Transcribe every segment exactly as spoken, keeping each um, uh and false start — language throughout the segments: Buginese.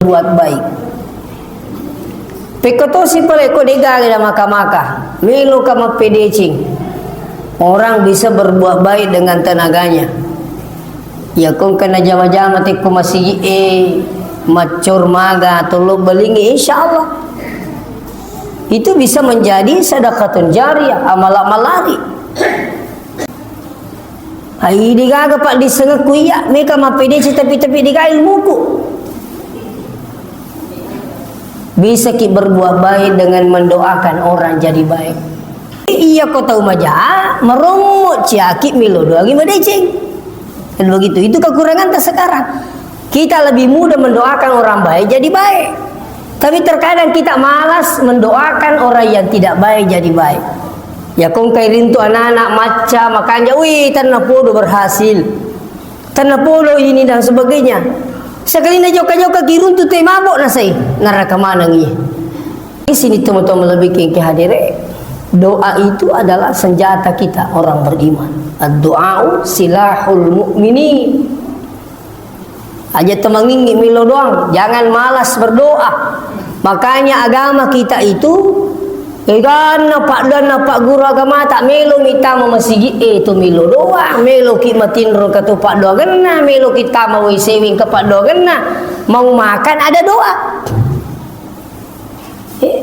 berbuat baik. Pekko tosi pale ko degaga da maka-maka, meloka mappedeceng. Orang bisa berbuat baik dengan tenaganya. Ya, ko engka najama-jama tekko masigi e, maccor maga, tollo belingi, insya Allah. Itu bisa menjadi sedekatun jariyah, amala malari. Ai, degaga paddissengekku iya, meka mappedeceng tapi-tapi degaga ilmuku. Bisa ki berbuat baik dengan mendoakan orang jadi baik. Iya, ko tau maja, merommo ciaki melo doangi madeceng. Dan begitu, itu kekurangan sekarang. Kita lebih mudah mendoakan orang baik jadi baik. Tapi terkadang kita malas mendoakan orang yang tidak baik jadi baik. Ya, ko engkai rintu anak-anak macca, makanja, "Wih, tenna podo berhasil. Tenna podo ini," dan sebagainya. Sekali na jokka-jokka kiruntu te mabok nasai, neraka maneng iya. Di sini teman-teman lebih ke hadire. Doa itu adalah senjata kita orang beriman. Ad-du'a'u silahul mu'minin. Aja temangingi milo doang, jangan malas berdoa. Makanya agama kita itu, eganna paddoanna pagguru agamata, melo mitama masigi e tu milo doang, melo ki matinro ka tu paddoangenna, melo ki tama wai sewing ka paddoangenna, mau makan ada doa. Eh,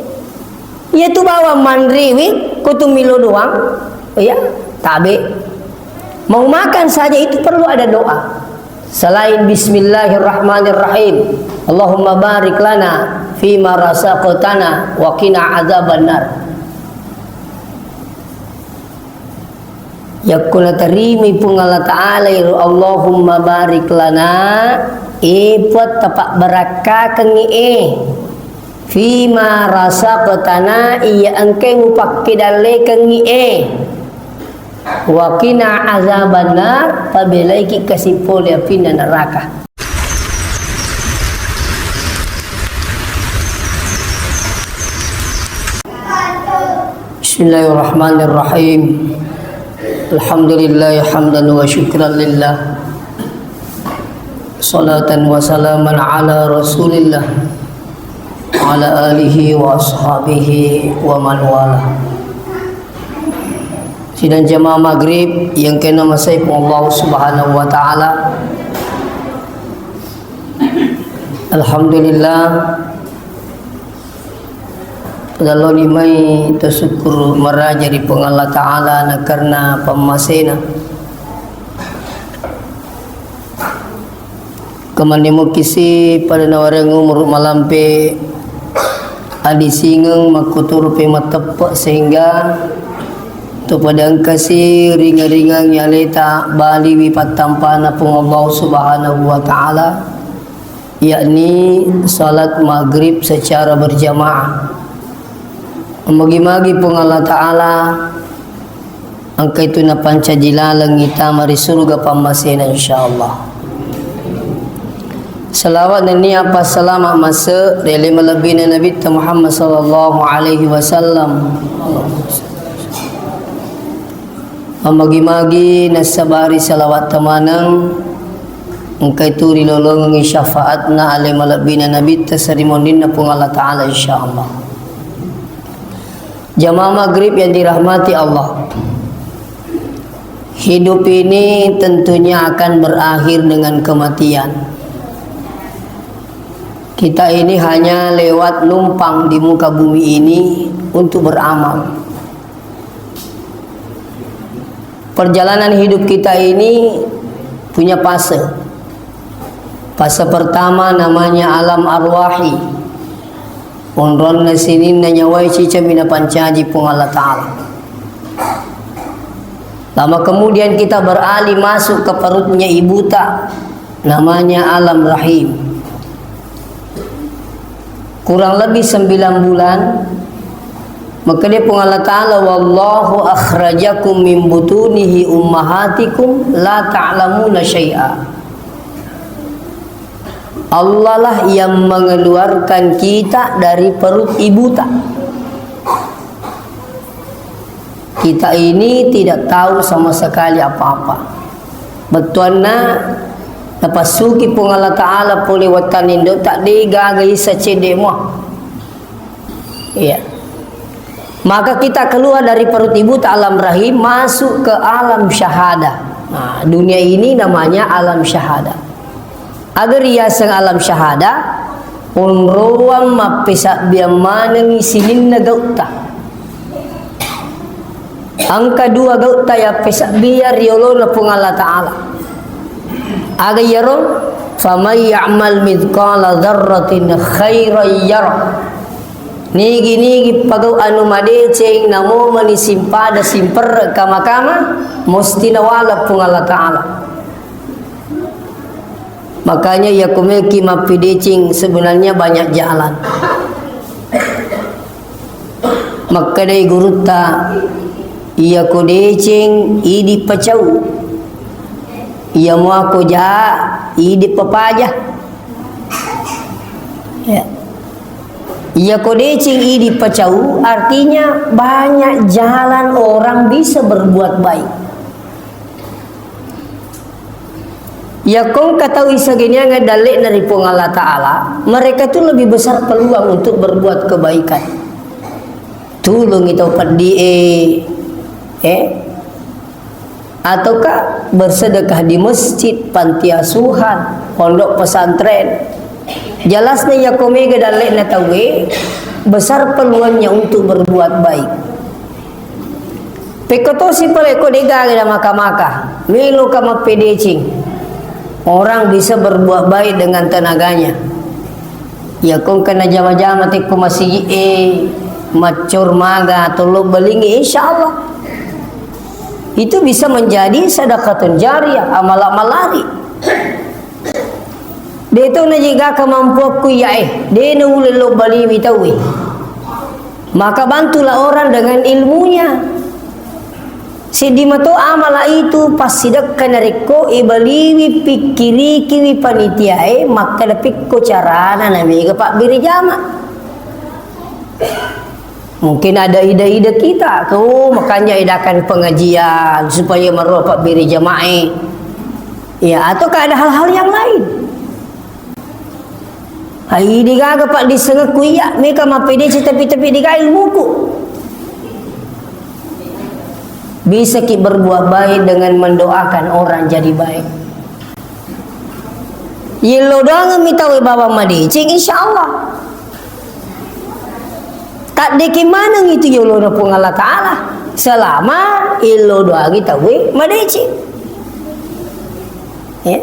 iya tu bawang manriwi, ko tu milo doang, ya, tabe. Mau makan saja itu perlu ada doa. Selain bismillahirrahmanirrahim, Allahumma barik lana fima razaqtana wa qina adzabannar. Yakko naterimai Puang Allah Ta'ala iro Allahumma barik lana, e Puang, tapabbarakkakeng e, fima razaqtana, iya engkae mupakkedallekengngi e, wa qina azabannar, pabelaiki kasi pole apinna neraka. Bismillahirrahmanirrahim. Alhamdulillah hamdan wa syukran lillah. Salatan wa salaman ala Rasulillah wa ala alihi wa ashabihi wa man wala. Sidang jamaah maghrib yang kena masai Allah Subhanahu wa Ta'ala. Alhamdulillah, lalo ni mai tasukkur maraja ri Puang Allah Ta'ala na karena pammasena. Kemanne mukisi pada nawareng umur malampe adisingeng makkuturu pe mateppe sehingga to pada engkasi ringa-ringang aleta baliwi pattampana Puang Allah Subhanahu wa Ta'ala, yakni salat maghrib secara berjamaah. Magi-magi Puang Allah Ta'ala engka itu napancaji laleng itama ri surga pammasena, insyaallah. Salawat nennia passalama masse ri ale malebbina Nabitta Muhammad sallallahu alaihi wasallam. Magi-magi nassabari salawat tamaneng engka itu rilolongengi syafaatna ale malebbina Nabitta sarimunrinna Puang Allah Ta'ala, insyaallah. Jamaah maghrib yang dirahmati Allah. Hidup ini tentunya akan berakhir dengan kematian. Kita ini hanya lewat numpang di muka bumi ini untuk beramal. Perjalanan hidup kita ini punya fase. Fase pertama namanya alam arwahi. Onronna sininna nyawai cicami napancaji Puang Allah Ta'ala. Lama kemudian kita beralih masuk ke perutnya ibuta, namanya alam rahim. Kurang lebih sembilan bulan, makkeda Puang Allah Ta'ala, "Wallahu akhrajakum min butunihi ummahatikum la ta'lamuna syai'a." Allah lah yang mengeluarkan kita dari perut ibuta. Kita ini tidak tahu sama sekali apa-apa. Bettuanna, Napassuki Puang Allah Ta'ala pole wettanna indo, tak de gaga isa cedde mua. Iya. Maka kita keluar dari perut ibu tak alam rahim, masuk ke alam syahadah. Nah, dunia ini namanya alam syahadah. Aga riaseng alam syahadah, onroang mappesabbiang manengi sininna gautta. Engka dua gautta yappesabbiang riolona Puang Allah Ta'ala. Aga iyaro? Faman ya'mal mithqala dzarratin khairan yarah. Nigi-nigi pagau anu madeceng, namomani simpada simperre kama-kama, musti nawala Puang Allah Ta'ala. Makanya iya komeki mappedeceng sebenarnya banyak jalan. Makkedai gurutta, iya ko deceng, idi pacau. Iya mua ko ja, idi papaja. Ya. Iya ko deceng, idi pacau, artinya banyak jalan orang bisa berbuat baik. Iya ko engka tau isageniang dalle'na ri Puang Allah Ta'ala, mereka tuh lebih besar peluang untuk berbuat kebaikan. Tulungi tau peddi e, eh? Ataukah bersedekah di masjid, panti asuhan, pondok pesantren. Jelasnya iya ko mega dalle'na tauwe, besar peluangnya untuk berbuat baik. Pekko tosi pale ko degaga da maka-maka, meloka mappedeceng. Orang bisa berbuat baik dengan tenaganya. Iya ko engka najama-jama tekko masigi e, maccor maga, tollo balingi, insya Allah. Itu bisa menjadi sedekatun jariyah, amala malari. De to najaga kemampuanku iya e, de naulle lo baliwi tauwe. Maka bantulah orang dengan ilmunya. Seddi mato amala itu passidekka narekko ibaliwi pikkirikiwi panitia e, makkeda pikko carana namega pabbiri jama. Mungkin ada ide-ide kita, oh, makanya adakan pengajian supaya merupakan biri jamaah. Ya, ataukah ada hal-hal yang lain? Hai, degaga paddissengekku iya, meka mappedeceng tapi-tapi degaga ilmuku. Bisa ki berbuat baik dengan mendoakan orang jadi baik. Yello doangeng mi tau bawang madeceng, insya Allah. Taddekeng maneng itu yolona Puang Allah Ta'ala. Selama illo doangi tauwe madeceng. Ya.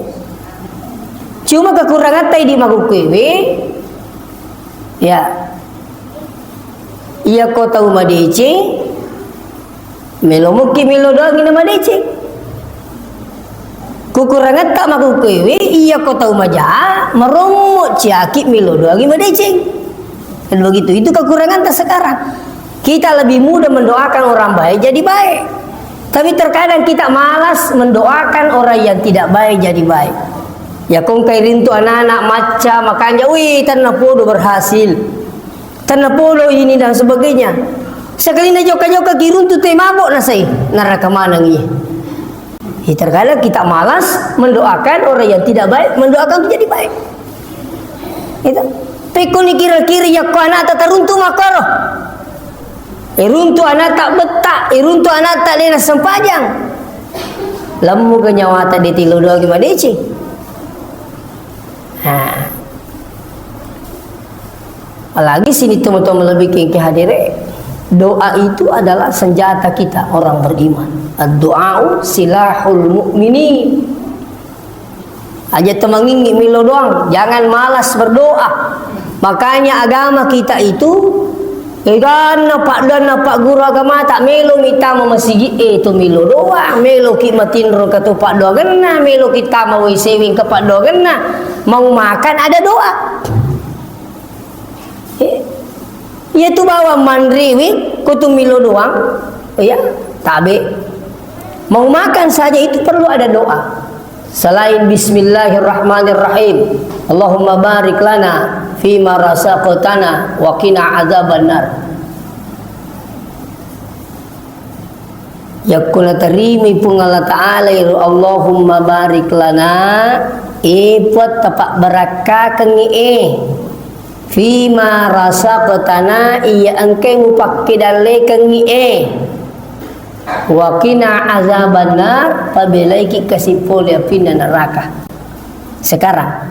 Cuma kekurangatta idi makukkuewe, ya. Iya ko tau madeceng, melo muki melo doangi na madeceng. Kukurangetta makukkuewe, iya ko tau maja, marommo ciaki melo doangi madeceng. Dan begitu, itu kekuranganta sekarang. Kita lebih mudah mendoakan orang baik jadi baik. Tapi terkadang kita malas mendoakan orang yang tidak baik jadi baik. Ya kongkai rintu anak-anak macca makanja, wih, tanna podo berhasil. Tanna podo ini dan sebagainya. Sekali na jokka-jokka kiruntu te mabok nasai, neraka maneng iya. Ya, terkadang kita malas mendoakan orang yang tidak baik, mendoakan untuk jadi baik. Itu. Pekko ni kira-kira yakko anakta taruntu makkoro. Iruntu anakta betta, iruntu anakta dena sempajang. Lemmu ke nyawata de tilo doang madeceng. Nah. Apalagi sini teman-teman lebih kengke hadire. Doa itu adalah senjata kita orang beriman. Doa silahul mu'minin. Aja temangingi milo doang, jangan malas berdoa. Makanya agama kita itu eganna paddoanna pak guru agama tak melo mitama masigi e tu milo doang, melo ki matinro ke tu paddoangenna, melo kita mau isewing ke paddoangenna, mau makan ada doa. Eh, iya tu bawang manriwi, ko tu milo doang. Iya, tabe. Mau makan saja itu perlu ada doa. Selain bismillahirrahmanirrahim, Allahumma barik lana fima razaqtana wa qina adzabannar. Yakko naterimai Puang Allah Ta'ala iro Allahumma barik lana, e Puang, tapabbarakkakeng e, fima razaqtana, iya engkae mupakkedallekeng e, wa qina azabannar, pabelaiki kasi pole apinna neraka. Sekarang,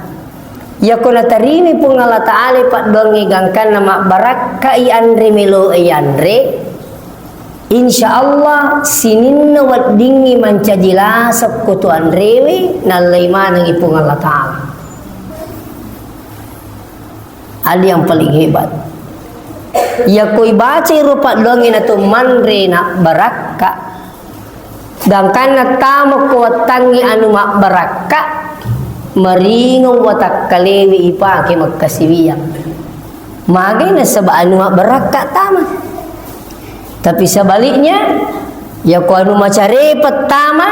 yakko naterimai Puang Allah Ta'ala paddoangnge gangkanna mabbarakkai anre meloe yanre, insya Allah sininna weddingngi mancaji laseng ko tu anrewe, nallai manengngi Puang Allah Ta'ala. Ada yang paling hebat. Yakko ibacai ro paddoangnge natu manre na barakka, gangkanna tama ko wattangngi anu mabbarakka, maringeng watakkalewe ipake makkasiwiang. Magai nasaba anu mabbarakka tama. Tapi sebaliknya, yakko anu macarepa tama,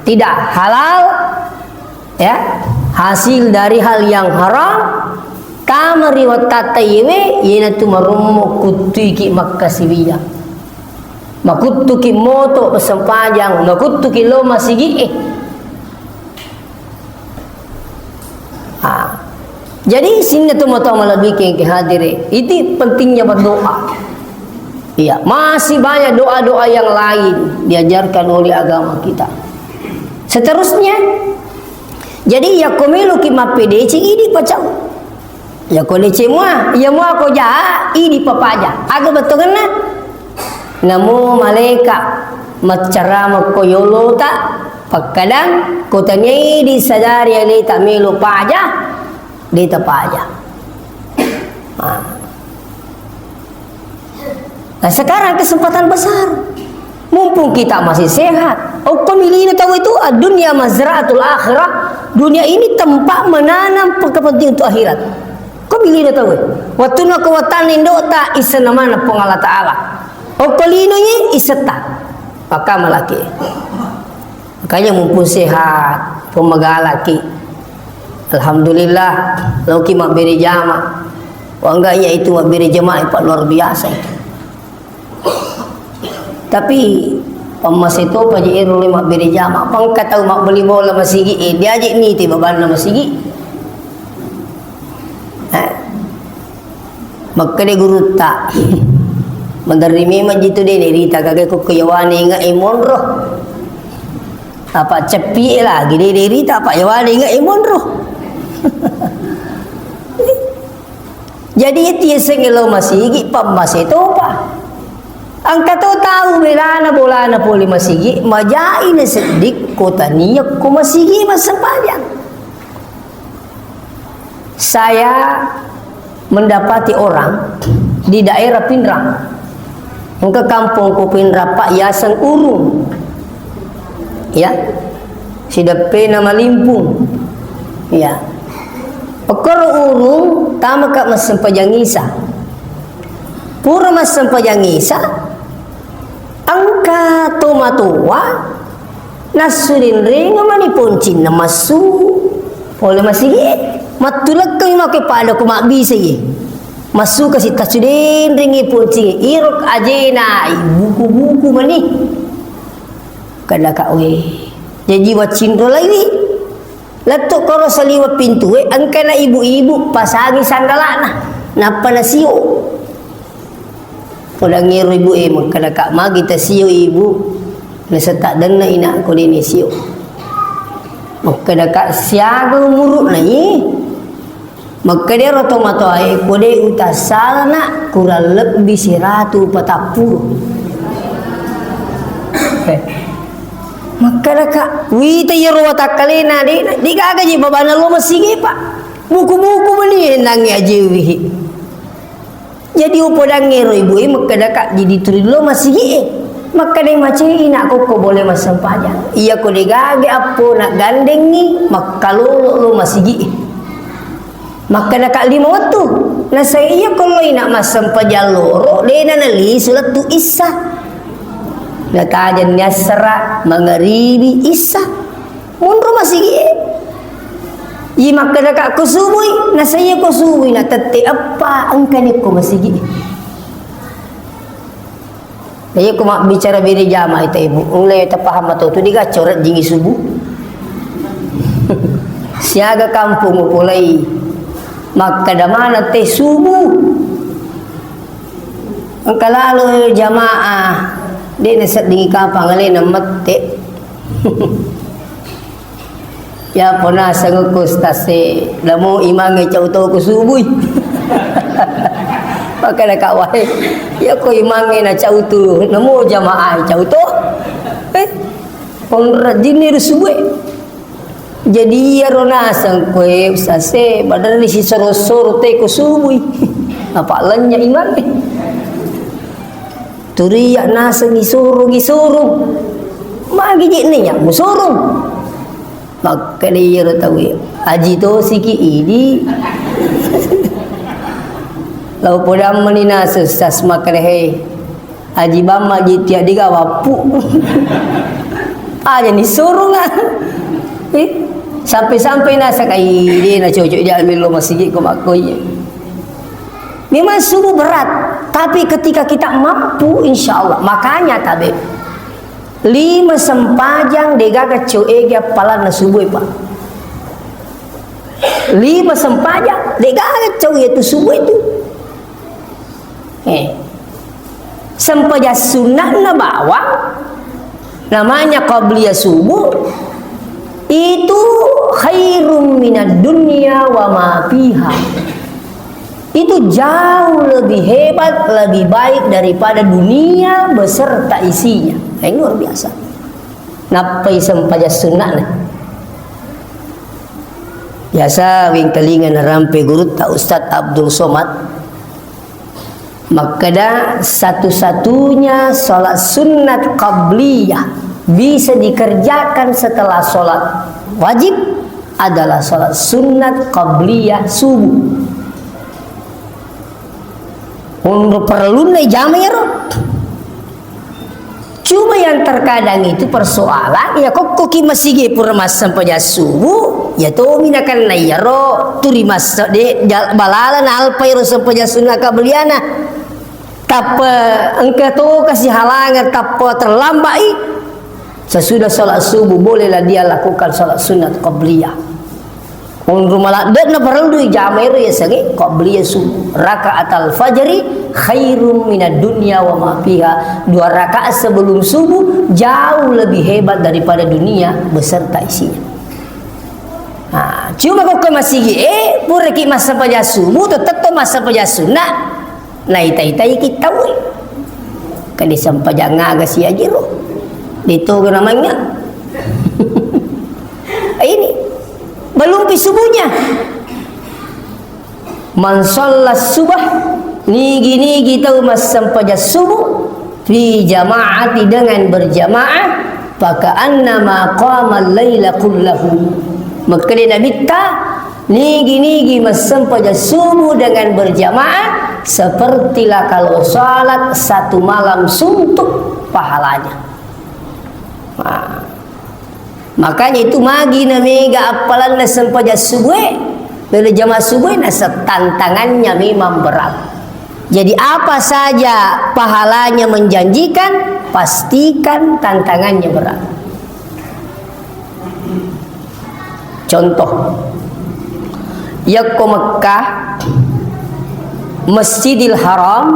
tidak halal, ya, hasil dari hal yang haram, tama ri wattatta iyewe, iyanatu marommo kuttuiki makkasiwiang. Makuttuki moto sempajang, makuttuki lo masigi e. Ah. Jadi, sinna tu matoa malebbi ke hadire. Itu pentingnya berdoa. Iya, masih banyak doa-doa yang lain diajarkan oleh agama kita. Seterusnya, jadi yakko meloki mappedeceng, idi pacau. Yakko deceng mua, iya mua ko ja, idi papaja. Aga bettuanna? Namo malaika maccarama ko yolota, pakkadang ko taniai disadari aleta melo paja, de tapaja. Ah. Nah, sekarang kesempatan besar. Mumpung kita masih sehat. Okko milina tau itu, ad-dunya mazra'atul akhirah. Dunia ini tempat menanam kepentingan untuk akhirat. Ko milina tau. Waktu na ko watani ndota, isena mana Puang Allah Ta'ala. Okko lino ni isetta. Maka malaki. Makanya mumpung sehat, pemagalaki. Alhamdulillah, loki mabbere jama. Wah, enggak, iya itu mabbere jama, Pak, luar biasa itu. Tapi pammase topa je ero le mabbere jama. Pangka tau mabbeli bola masigi, eh, diaje ni te babanna masigi. Eh. Makkeda gurutta, maderri memang jitu de nerita kage ko yawane inga e monro. Apa ceppi e lagi de nerita apa yawane inga e monro. Jadi itu yaseng lo masigi pammase topa. Angka to tau belana bolana pole masigi, majai na seddi ko tania ko masigi massempajang. Saya mendapati orang di daerah Pinrang. Engka kampong ko Pinrang, Pak, yaseng Urung. Ya. Sideppena Malimpung. Ya. Okkoro Urung, tamaka massempajang Isa. Pura massempajang Isa, engka tomatoa nassu rinrengeng mani poncinna massu pole masigi e. Mattulekkami mako pada ko mabbisa iye. Massu kasi tassu denrengngi poncingnge, iro ajena buku-buku mani. Kada ka we. Jaji waccinro laiwi. Lettu koro saliweng pintue, engkana ibu-ibu pasangi sandalana, nappa nasio. Podangngero ibu e, makkadaka, magi tasio ibu, nasetta denna ina ko dene sio. Makkadaka, siaga umuru'na i? Makkedaro tomatoae, ko de utassalana, kurang lebbi siratu patappulo. Makkedaka, wita iyaro watakkalena, de, de gaga je babana lo masigi, Pak. Buku-buku meni nangi ajewihi. Jadi upodangnge ro ibu e, makkedaka, jadi tuli lo masigi e. Makkeda macai nak kokko boleh massempajang. Iya ko de gaga appo nak gandengi, makkalolo lo masigi e. Makkedaka lima wettu, nasai iya ko loina massempajang loro, dena nalisu lettu issa. Natajenni assara, mangaribi, issa. Munro masigi e. Iya makkedaka ko subui, nasai iya ko subui, na tette eppa, engkani ko masigi e. Iya, ko mabbicara bere jamaah itu, Ibu. Mulai tapaham atau tu diga corek jingi subuh. Siaga kampung mulai makkeda mana teh subuh. Engka lalo jamaah, de' naseddingi kapang alena mette. Ya pona sangukku stase, namo imangnge cau to ku subui. Maka na kawai, ya ko imangnge na cau tu, namo jamaah cau to. Eh, onrajinni ru subue. Jadi iyaro naseng koe ustaz e, badanna sisoro-soro te ko subui. Apa lenya imang e. Turiya naseng isurung-isurung. Magi je nenya musurung. Makkeda iyaro tau e, aji tosiki idi. Lau podang mani naseng ustaz makkeda he. Aji bamma ji tiaddi ga wappu. Aja ni surunga. Eh, sampai-sampai naseng, "Ai, de na cocok dia melo masigi ko makkoye." Memang subuh berat, tapi ketika kita mampu, insya Allah. Makanya tabe lima sempajang degaga coege appalanna subuh, Pak. Lima sempajang degaga coege tu subuh itu. Eh. Sempajang sunnahna bawang, namanya qabliyah subuh, itu khairum minad dunya wa ma fiha. Itu jauh lebih hebat, lebih baik daripada dunia beserta isinya. Ini luar biasa. Nappai sempajang sunnahna. Biasa wingkalinga narampe gurutta Ustadz Abdul Somad. Makkeda, satu-satunya sholat sunat qabliyah bisa dikerjakan setelah sholat wajib adalah sholat sunat qabliyah subuh. Onro perlunna ijama iyaro. Cuma yang terkadang itu persoalan, ya kokkoki masigi pura massempajang subuh, ya tomi nakenna iyaro, turi massa-, de-, jal-, balala nalpa iyaro sempajang sunnah qabliyana. Tappa engka to kasi halangan, tappa terlambat i, sesudah sholat subuh bolehlah dia lakukan sholat sunat qabliyah. Onro maladde'na parellu ijama ero yasengnge qabliyah subuh. Rakaatal fajri khairum minad dunya wa ma fiha. Dua rakaat sebelum subuh jauh lebih hebat daripada dunia beserta isinya. Nah, cuma ko ke masigi e, puraki massempajang subuh, tetep to massempajang sunnah. Naita-itaiki tauwe. Kade sempajang aga siajiro. Detoga namanya. Ini belum pi subuhnya. Man shalla subah, nigi-nigi tau massempajang subuh, fi jama'ati, dengan berjamaah, faka'annama qamal laila kullahu. Makkeda Nabitta, nigi-nigi massempajang subuh dengan berjamaah, sepertilah kalau salat satu malam suntuk pahalanya. Nah, makanya itu magi na mega appalanna sempajang subuh e, bela jamaah subuh e, nasa tantangannya memang berat. Jadi, apa saja pahalanya menjanjikan, pastikan tantangannya berat. Contoh, yakko Mekkah, Masjidil Haram,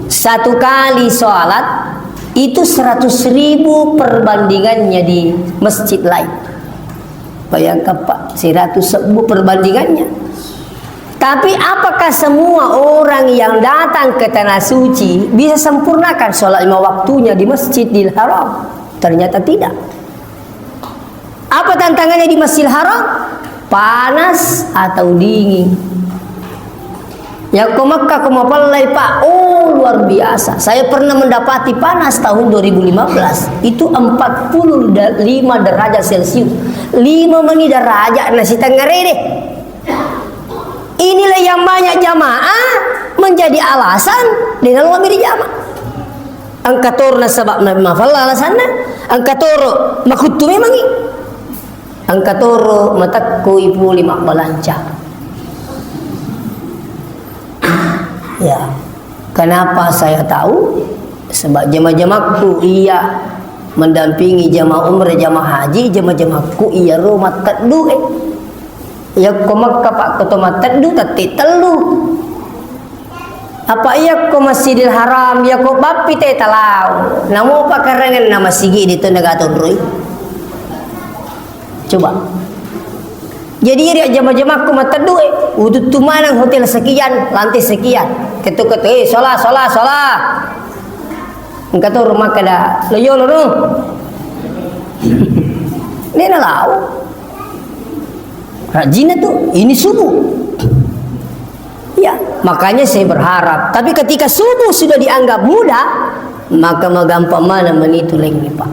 satu kali sholat itu seratus ribu perbandingannya di masjid lain. Bayangkan, Pak, seratus ribu perbandingannya. Tapi apakah semua orang yang datang ke Tanah Suci bisa sempurnakan sholat lima waktunya di Masjidil Haram? Ternyata tidak. Apa tantangannya di Masjidil Haram? Panas atau dingin? Yakko Mekkah ko mapallai, Pak, oh, luar biasa. Saya pernah mendapati panas tahun dua ribu lima belas. Itu empat puluh lima derajat Celcius. Lima mani derajat nasi tengerede. Inilah yang banyak jamaah menjadi alasan dengan luar jamaah. Engka toro nasaba mafalla alasanna, engka toro makuttu memangngi. Engka toro matekko ipuli mabbalanca. Ya, kenapa saya tahu? Sebab jama-jamakku iya mendampingi jamaah umrah, jamaah haji, jama-jamakku iyaro matteddu e. Yakko Mekka, Pak, ko to matteddu, tette tellu. Apa iya ko Masjidil Haram, iya ko bappi te talau. Namo pakarangan na masigi di to naga tonroi. Coba. Jadi ri jama-jamakku matteddu e, ututtu maneng hotel sekian, lantai sekian. Ketu-ketu, eh, sholat, sholat, sholat. Engka to rumah kada, lo yolo no. Ini na lau. Rajinna tu, ini subuh. Ya, makanya saya berharap. Tapi ketika subuh sudah dianggap mudah, maka magampang mana menitu lainnya, Pak.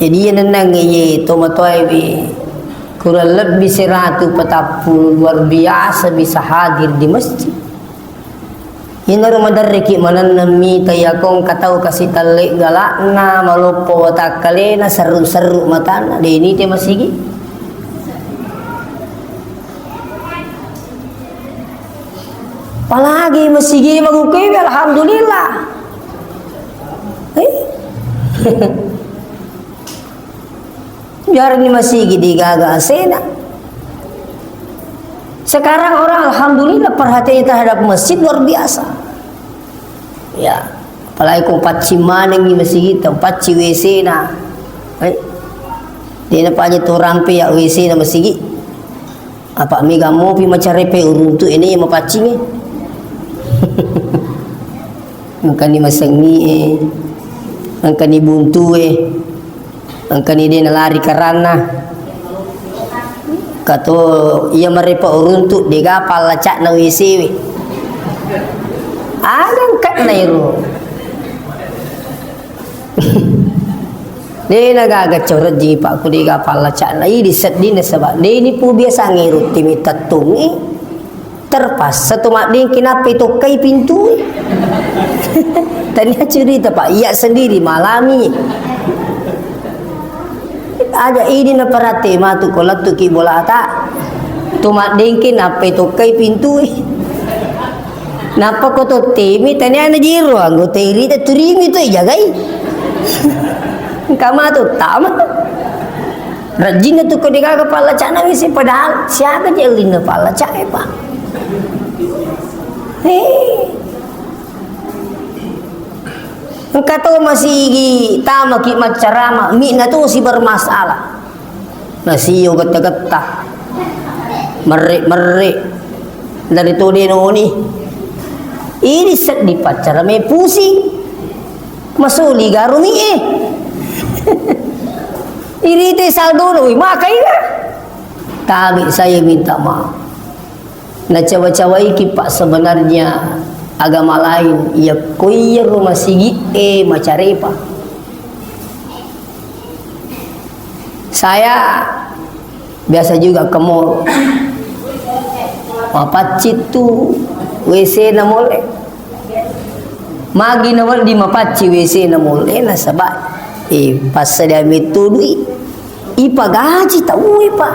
Jadi, iya nennang, iya, tomatoae, kurang lebih seratu patappulo luar biasa bisa hadir di masjid. Inaro maderriki manenneng mita, iya kong katau kasi talle galakna, maloppo watakkalena, serru-serru matana, deni te masigi. Apalagi masigi magukewe, alhamdulillah. Eh? Biar ini masigi digaga asena. Sekarang orang alhamdulillah perhatiannya terhadap masjid luar biasa. Ya, apalagi ko pacci manengi masigi, pacci W C na. Eh, dena paja to rampe ya W C na masigi. Apa mega mopi macarepe uruntu ini yang mapaccingi. Engkani masengi e, engkani buntu e, engkani de nalari karanna. Kato iya marepa uruntu dega pallacakna W C we. Aga engkana ero. De nagaga corejji, Pak, ku dega pallacakna. Idi seddinna sebab de ni pu biasa ngirutti mi tettungi. Terpaksa tu maddingki nappi tokkai pintui. Tania cerita, Pak, iya sendiri malami. Aja idi naparate matu ko lettuki bolata. Tu maddingki nappi tokkai pintui. Nappa ko tottimi tania na jiro anggota irita turimi tu jagai. Engka matu tama. Rajinna tu ko degaga pallacana misi, padahal siaga je ellinna pallacae, Pak. Hei. Engka to masigi tamaki maccarama, mi'na to si bermasalah. Nasio getta-getta. Merre-merre. Dari to de noni. Ini seddi paccara me pusing. Masuli garumi e. Irite saldo no, wih, makai ga? Tapi saya minta maaf. Nacawa-cawaiki, Pak, sebenarnya agama lain, iya ko iyaro masigi e macarepa. Saya biasa juga ke mall. Mapaccing tu W C na mall e. Magi na wedding mapaccing W C na mall e nasaba e passadiang metto dui. Ipagaji tau e, Pak.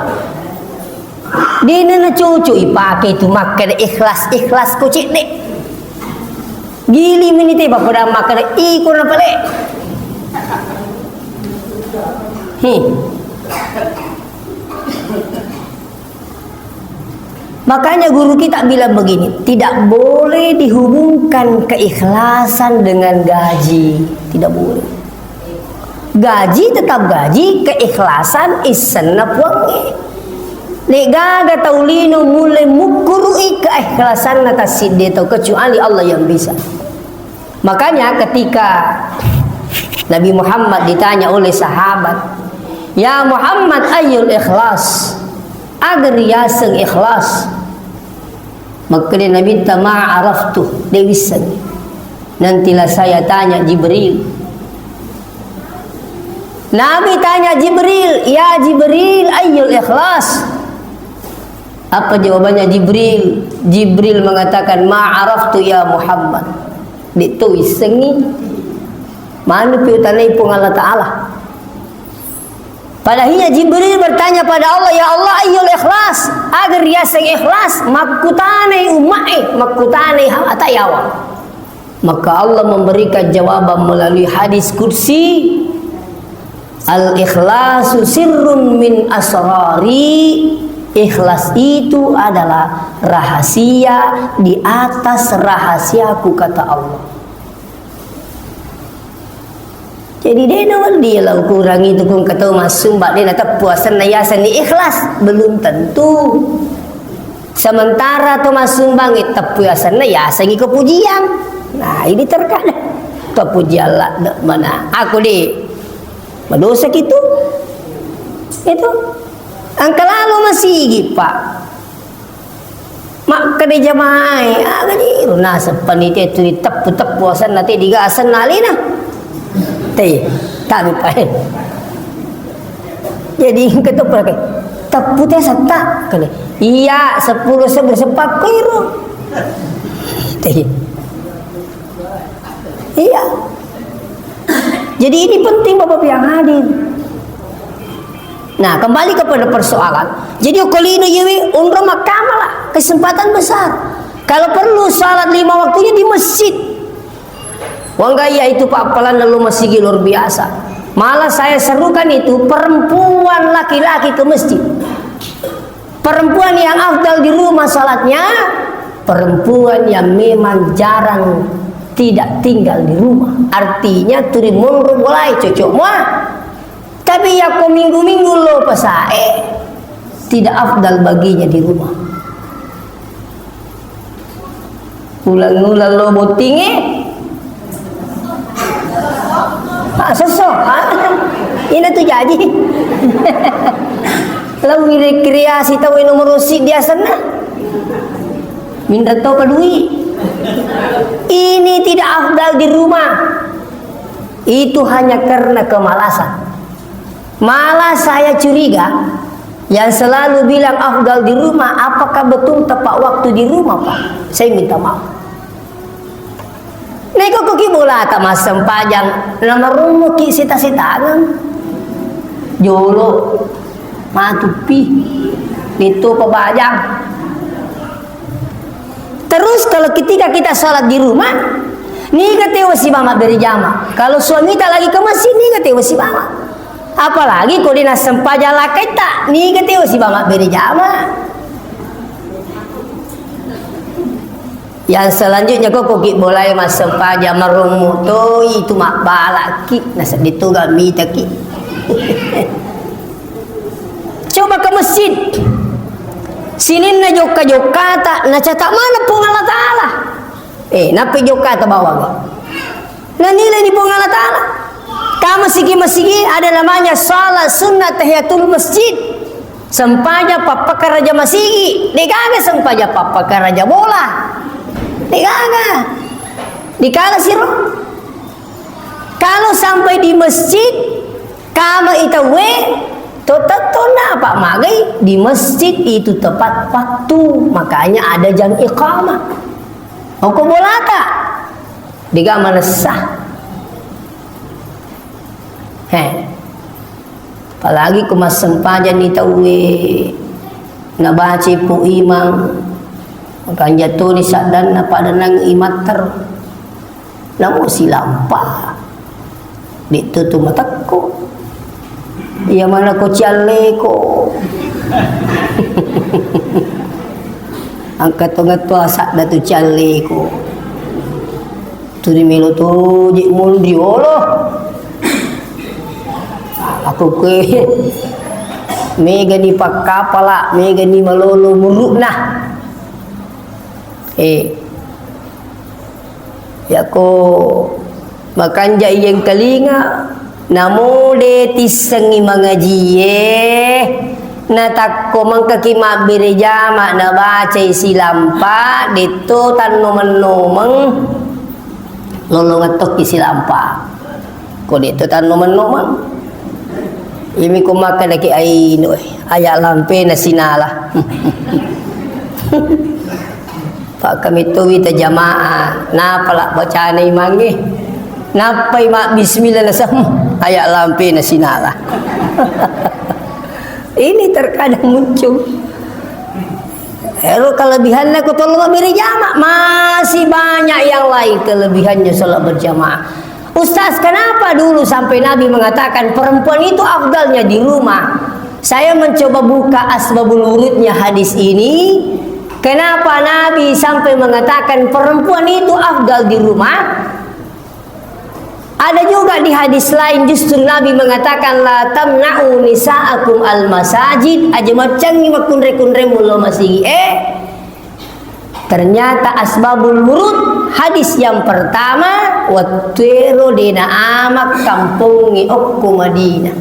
Dena nacocok ipake tu makkeda ikhlas-ikhlas ko cedde. Gili meni te bapada makkeda iko na pale. Hi. Makanya guru kita bilang begini, tidak boleh dihubungkan keikhlasan dengan gaji. Tidak boleh. Gaji tetap gaji, keikhlasan issenna Puangnge. Degaga tau lino mulle mukkuru'i keikhlasanna tassidde tau, kecuali Allah yang bisa. Makanya ketika Nabi Muhammad ditanya oleh sahabat, "Ya Muhammad, ayyul ikhlas?" Aga riaseng ikhlas? Makkeda Nabitta, "Ma araftu, de wisseng." Nantilah saya tanya Jibril. Nabi tanya Jibril, "Ya Jibril, ayyul ikhlas?" Apa jawabannya Jibril? Jibril mengatakan, "Ma araftu ya Muhammad." De to wissengi. Manu pi utanai Puang Allah Ta'ala. Padahal Jibril bertanya pada Allah, "Ya Allah, ayyul ikhlas?" Aga riaseng ikhlas? Makkutanai ummae, makkutanai ha-, ata yawa. Maka Allah memberikan jawaban melalui hadis qudsi, "Al-ikhlasu sirrun min asrari." Ikhlas itu adalah rahasia di atas rahasiaku, kata Allah. Jadi, de' nawedding lao ukurangngi tu, ku engka tau massumbang, de' nateppu asenna yasengngi ikhlas, belum tentu. Sementara to massumbang, eh, teppu asenna yasengngi kepujian. Nah, ini terkadang kepujian la, de' mana. Aku de', madosa kitu. Itu. Engka lalo masigi, Pak. Makkeda jamaah e, aga jiru naseng panitia tu diteppu-teppu asenna te diga asenna alena. Te, tabe pae. Jadi engka teppu lagi. Teppu te setta kali. Iya, seppulo sebbu sepakku iro. Te. Iya. Jadi ini penting Bapak yang hadir. Nah, kembali kepada persoalan. Jadi, okko lino iyewe onrong makkamalah, kesempatan besar. Kalau perlu salat lima waktunya di masjid. Wangga iya itu, Pak, appalanna lo masigi luar biasa. Malah saya serukan itu perempuan laki-laki ke masjid. Perempuan yang afdal di rumah salatnya, perempuan yang memang jarang tidak tinggal di rumah. Artinya, tuli monro bolai cocok mua. Tapi yakko minggu-minggu lo pasae, tidak afdal baginya di rumah. Ulang-ulang lo bottinge. Ah, sesso. Ah, ina tu jaji. Lo rekreasi tau nomor usi biasana. Minta to kedui. Ini tidak afdal di rumah. Itu hanya karena kemalasan. Malah saya curiga, yang selalu bilang afdal di rumah, apakah betul tepat waktu di rumah, Pak? Saya minta maaf. Naiko koki bolata massempajang, namarummuki sita-sitangan. Jolo, matupi, itu pabajang. Terus kalau ketika kita sholat di rumah, niga tewa sibama berjamaah. Kalau suamita lagi ke masjid, niga tewa sibama. Apalagi ko de' nassempajang lakkaita, niga tewa sibama berjamaah. Yang selanjutnya, ko koki bolai massempajang marummu toi itu mabbalaki, nasedding tu gamitaki. Coba ke masjid. Sininna jokka-jokkata, nacata mana Puang Allah Ta'ala. Eh, nappi jokkata bawang. Nanilai ni Puang Allah Ta'ala. Ka masigi-masigi ada namanya salat sunnah tahiyatul masjid. Sempajang pappakaraja masigi. Degaga sempajang pappakaraja bola. Degaga. Dikala siro. Kalau sampai di masjid, kama itawe, to tetto napa magai di masjid itu tepat waktu. Makanya ada jam iqamah. Oko bolata. Dega manessa. He. Apalagi ko massempajang ni tauwe nabaca pu imang, makanja toni saddanna pada nang imatter. Namo silampa. De'to tu matekko. Iya mana ko cialleko. Angka tongetto asadda tu cialleko. Tuli melo toje monri olo. Aku kue mega ni pakkapala, mega ni malolo murukna. Eh, yako makanja iyengkalinga, namo de tissengi mangajie, natakko mengkaki mabbere jama nabacai silampa, detto tannomeng-nomeng. Lolongeng tokki silampa. Ko de to tannomeng-nomeng. Imi ko makkedaki aino, eh, aya lampena sinala. Pakkamitto wita jamaah, napala bacana imangnge. Nappai mabbismillah nasem, aya lampena sinala. Ini terkadang muncul. Ero kelebihannya ko tollo mabbere jama, masih banyak yang lain kelebihannya sholat berjamaah. Ustaz, kenapa dulu sampai Nabi mengatakan perempuan itu afdalnya di rumah? Saya mencoba buka asbabul wurudnya hadis ini. Kenapa Nabi sampai mengatakan perempuan itu afdal di rumah? Ada juga di hadis lain, justru Nabi mengatakan, "La tamna'u nisa'akum al-masajid," aja maccangi makkunrai-kunrai mulo masigi e. Ternyata asbabul wurud hadis yang pertama, wettuero dena amak kampongnge okko Madinah.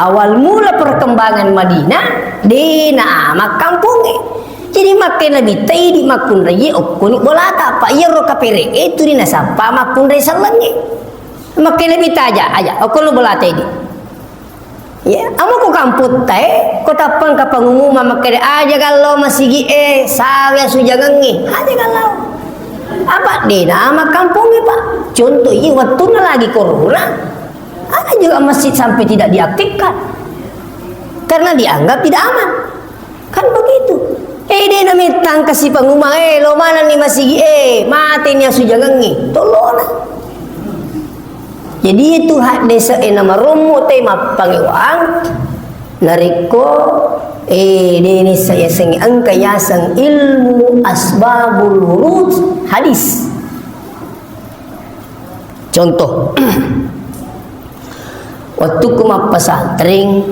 Awal mula perkembangan Madinah, dena amak kampongnge. Jadi, makkeda Nabitta, "Idi makkunraie okkoni bolata, apa iyaro kapere'e tuli nasappa makkunrai sellengnge." Makkeda Nabitta, "Aja, aja, okkono bolata idi." Ya, amo ko kampotta e, ko tappang ka pangumuma makkeda, "Aja gallo masigi e, sawe asujangengnge." Aja gallo. Apa dena amak kampongnge, Pak? Contoh, iya, wettunna lagi corona, ada juga masjid sampai tidak diaktifkan karena dianggap tidak aman. Kan begitu. Eh, dena mettang kasi panguma, eh, lo manenni masigi, eh, mateni asujangengngi. Tolona. Jadi, itu haddese e namarommo te mappangewang, narekko, eh, deni saya sengi engka yaseng ilmu asbabul wurud hadis. Contoh, wettukku mappesantreng,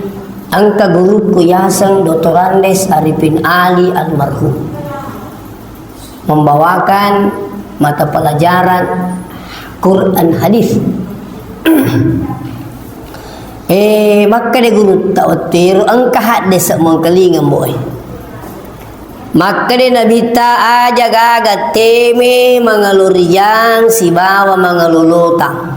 engka gurukku yaseng Doktor Andes Arifin Ali almarhum, membawakan mata pelajaran Quran Hadis. Eh, makkeda gurutta, wettuero engka haddese mengkalinga mboe. Makkeda Nabitta, "Aja gaga teme mangalo rijang sibawa mangalo lotang."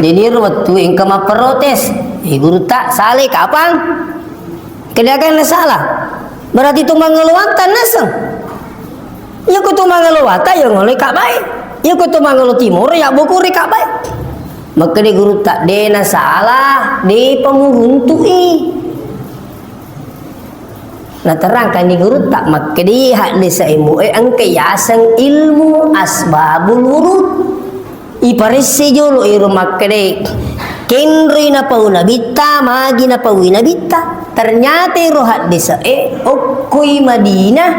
Jadi, ero wettu engka mapprotes, "Eh, gurutta, salai kapang?" Kedagang nasala. Berarti tu mangalo watang naseng. Iya ko tu mangalo watang, ya ngaloi kabbae. Iya ko tu mangalo timoro, ya bokori kabbae. Makkeda gurutta, "De nasala, de pamuruntu'i." Naterangkanni gurutta, makkeda haddese e mboe engka yaseng ilmu asbabul wurud. Iparesse jolo iro makkeda, kenroi napau Nabitta, magi napaui Nabitta. Ternyata iro haddese e okkoi Madinah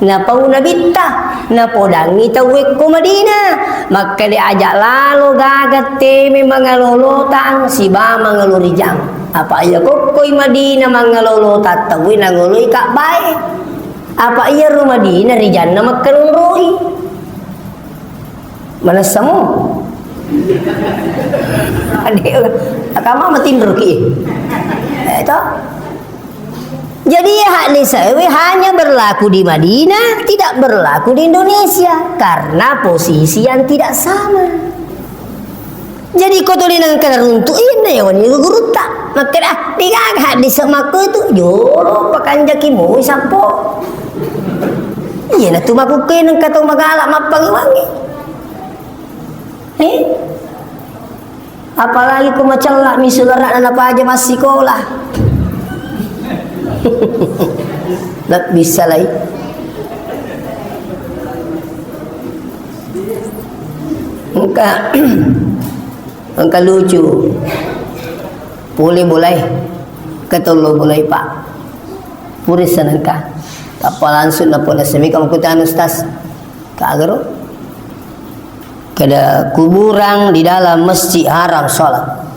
napau Nabitta, napodangi tauwe ko Madinah. Makkeda, aja lalo gaga teme mangalo lotang siba mangalo rijang. Apa iya kokkoi Madinah mangalo lotang tauwe nangoloi kabbae. Apa iyaro Madinah rijanna makkanonroi. Manessamo? Ade, akama matinroki. Eh, to? Jadi, haddese we hanya berlaku di Madinah, tidak berlaku di Indonesia karena posisi yang tidak sama. Jadi, ko tuli nengka naruntu inna ya wani gurutta. Makkeda, ah, degaga haddese makko tu, jolo pakanjaki moi sappo. Iya, natu makukke nengka tau magala mappangi-wangi. Eh? Apalagi ko macella mi sularana napaja massikola. Lebbi salai. Engka, engka lucu. Pole bolai. Ketollo bolai, Pak. Pure senengka. Tappa langsung napona semika makutana Ustaz. Kagaro. Kada kuburan di dalam masjid haram sholat.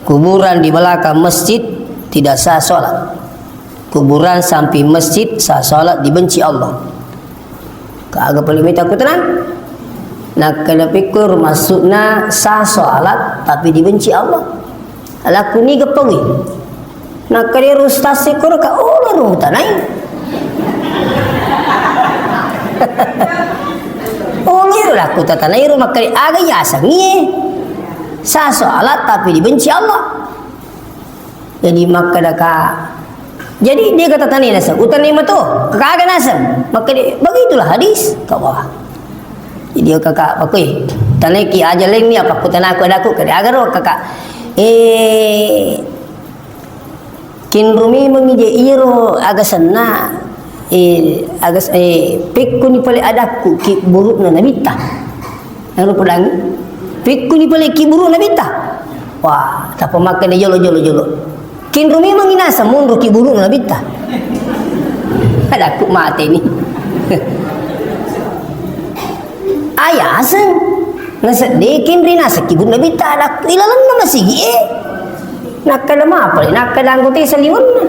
Kuburan di belakang masjid tidak sah sholat. Kuburan samping masjid sah sholat, dibenci Allah. Kaga paling mita ku tenang. Nah, kada pikir maksudna sah sholat tapi dibenci Allah. Laku niga paui. Nakkeda ero ustaz e, "Koro ka olo ro mutanai?" Olo ero lakku tatanai ro makkeda aga yasengngi e. Sah sholat tapi dibenci Allah. Jadi makkeda ka, jadi dia kata tani naseng, utanai mato, kaga naseng. Makkeda, begitulah hadis, kawa. Jadi kakak, pakui, tanai ki aja leng ni apa kutanaku adaku, kada aga ro kakak. Eh, Kenro memengngi je iyaro agasenna, eh, agas-, eh, pekkuni pale adakku ki burukna nabitta. Ero podangi, pekkuni pale ki burukna nabitta. Wah, tappa makkeda jolo, jolo, jolo. Kenro memengngi naseng monro ki burukna nabitta. Adakku mateni. Ayaseng, nasedde kenri naseng ki burukna nabitta adakku ilalenna masigi e. Nakkeda mapale, nakkeda anggota saliwenna.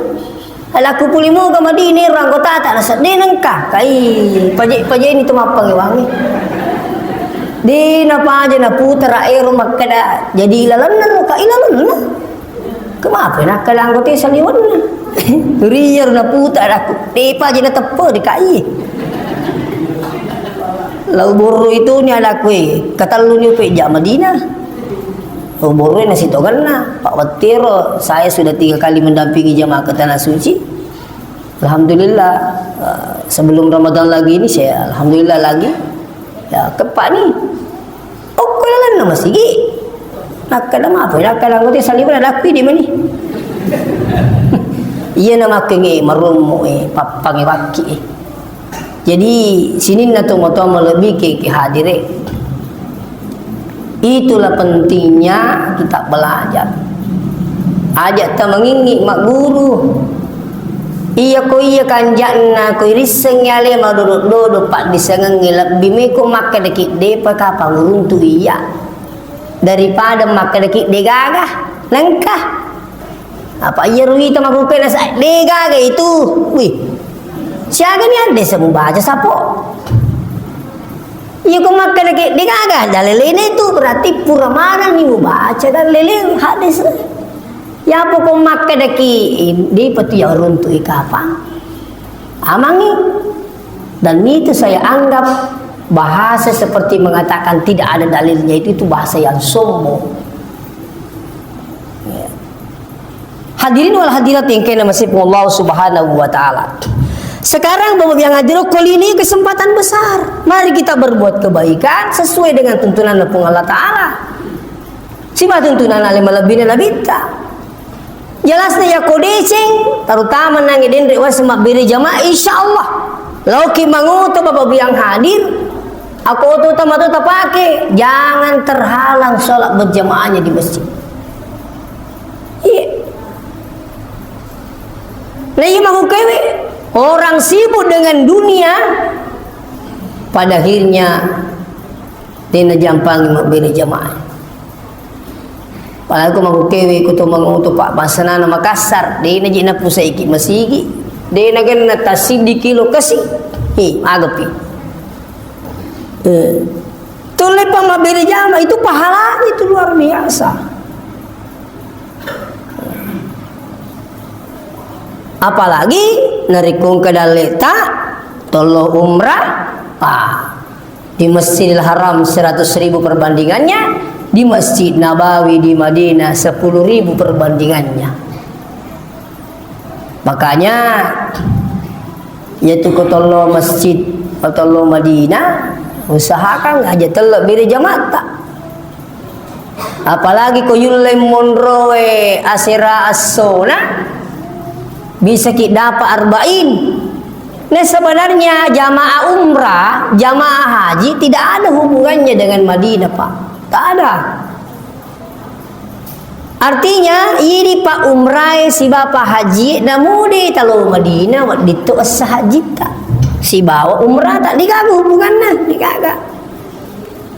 Alakku puli moga Madinah ero anggotata, nasedde nengka. Kai, paje-, pajeni tu mappangewangi. De napaja naputara ero makkeda, jadi ilalenna ro ka ilalenna. Kemape nakkeda anggota saliwenna. Riyer naputa adakku. De paja nateppe de kai. Lau borro itu ni adakku e, katelluni upeja Madinah. Oh, borroi nasitoganna, Pak, wettero saya sudah tiga kali mendampingi jamaah ke Tanah Suci. Alhamdulillah, eh, sebelum Ramadan lagi ini saya alhamdulillah lagi. Ya, kepak ni. Oh, kulalanna masigi. Nakkeda mapoi, nakkeda anggota saliwenna adakku di mani. Iya namakkenge marummu e, pappange wakki e. Jadi, sininna tomatoa malebbi ke, ke hadire. Itulah pentingnya kita belajar. Aja' tamangingi magguru. Iya ko iya kanja'na ko irissengngi ale madodo-dodo paddisengengnge lebbi meko makkedaki depa kapang uruntu iya. Daripada makkedaki degaga, nengka. Apa iya ruita makukkue nasa-, degaga itu. Wih. Siaga ni adde semubaca sapo. Iya ko makkedaki degaga dalelena itu berarti pura manenni mubaca dalele hadis. Ya apa ko makkedaki dipatu ya runtu ikapang. Amangi. Dan itu saya anggap bahasa seperti mengatakan tidak ada dalilnya itu, itu bahasa yang sombong. Ya. Hadirin wal hadirat yang kena masih Allah Subhanahu wa Ta'ala. Sekarang Bapak yang hadir, kali ini kesempatan besar. Mari kita berbuat kebaikan sesuai dengan tuntunan Puang Allah Ta'ala. Siba tuntunan ale malebbina nabitta. Jelasnya ya ko deceng, terutama nange denre wasa mabbere jamaah, insya Allah. Lauki mangoto Bapak yang hadir, aku oto tama to tapake, jangan terhalang sholat berjamaahnya di masjid. Iya. Nah, iya mangukkewe, orang sibuk dengan dunia, pada akhirnya dena jampangi mabbere jamaah. Apalagi ko mangukkewe ko to mangoto Pak, basanana Makassar, dena je napusaiki masigi, dena genna tasiddi kilo kasi. Hi, agapi. Eh. Tulle pa mabbere jamaah itu pahalanya itu luar biasa. Apalagi narekko engka dalleta tollo umrah, ah, di Masjidil Haram seratus ribu perbandingannya, di Masjid Nabawi di Madinah sepuluh ribu perbandingannya. Makanya, yaitu ko tollo masjid, ko tollo Madinah, usahakan aja tello bere jamatta. Apalagi ko yulle monroe asera assona, bisa ki dapat arba'in. Nah, sebenarnya jamaah umrah, jamaah haji tidak ada hubungannya dengan Madinah, Pak. Tak ada. Artinya, idi pa umrae sibawa pa hajie, namode talo Madinah, wedding to essa hajitta. Sibawa umrata, degaga hubunganna, degaga.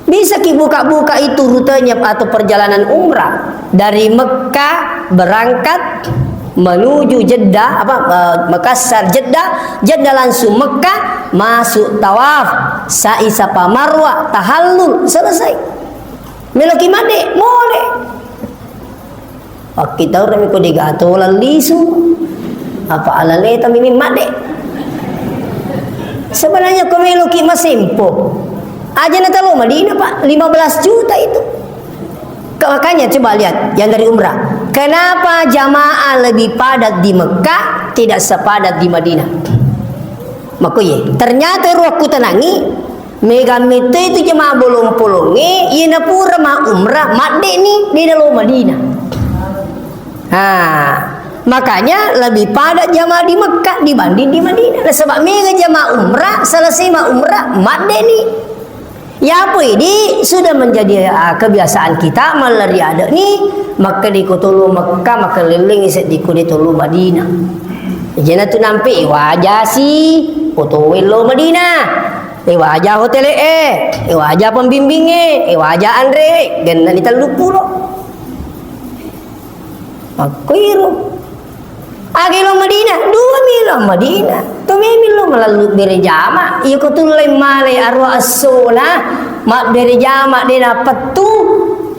Bisa ki buka-buka itu rutenya atau perjalanan umrah dari Mekah berangkat menuju Jeddah, apa, eh, Makassar, Jeddah, Jeddah langsung Mekah, masuk tawaf, sa'i Safa Marwah, tahallul, selesai. Meloki madde, mole. Pakkitaurami ko degaga tolang lisu. Apa alaleta miming madde. Sebenarnya ko meloki masempo. Aja na talo Madinah, Pak, lima belas juta itu. Ke-, makanya coba lihat yang dari umrah. Kenapa jamaah lebih padat di Mekah, tidak sepadat di Madinah? Makoye, ternyata ro aku tenangi, Mega metto itu jemaah bolong-polongnge, iyena pura ma umrah, madde'ni, de nalo Madinah. Ha, Makanya lebih padat jamaah di Mekah dibanding di Madinah. Nasaba mega jamaah umrah, selesai ma umrah, maddeni. Yapo idi sudah menjadi, ah, kebiasaan kita, mallari ade'ni, makkeda ko tolo Mekah, makkellengngi seddi ko de tolo Madinah. Jena tu nampe, eh, wajasi, ko towe lo Madinah. Eh, waja hotel e, eh, waja pembimbing e, eh, waja anre, gennani tellu pulo. Makkoiro. Agi lo Madinah, dua mi lo Madinah. To memi lo malallu bere jama. Iya ko tullai malai arwa essona, mabbere jama de napettu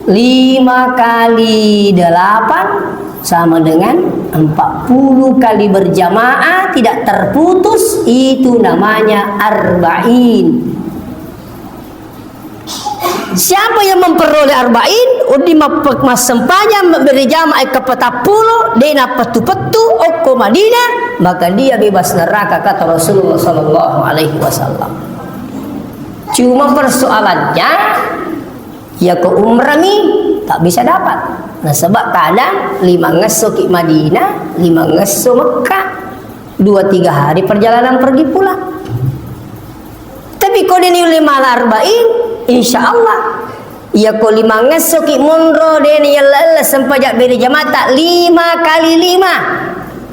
lima kali delapan sama dengan empat puluh kali berjamaah tidak terputus, itu namanya arba'in. Siapa yang memperoleh arba'in, uddi mappe-, massempajang, mabbere jamaah e kapatappulo, de napettu-pettu, okko Madinah, maka dia bebas neraka, kata Rasulullah sallallahu alaihi wasallam. Cuma persoalannya, ya ko umrah mi, tak bisa dapat. Nasaba kadang lima ngesso ki Madinah, lima ngesso Mekah, dua tiga hari perjalanan pergi pulang. Tapi ko deni ulle mala arba'in, insya Allah. Iya ko lima ngesso ki monro deni yella-ella sempajang bere jamaah ta lima kali lima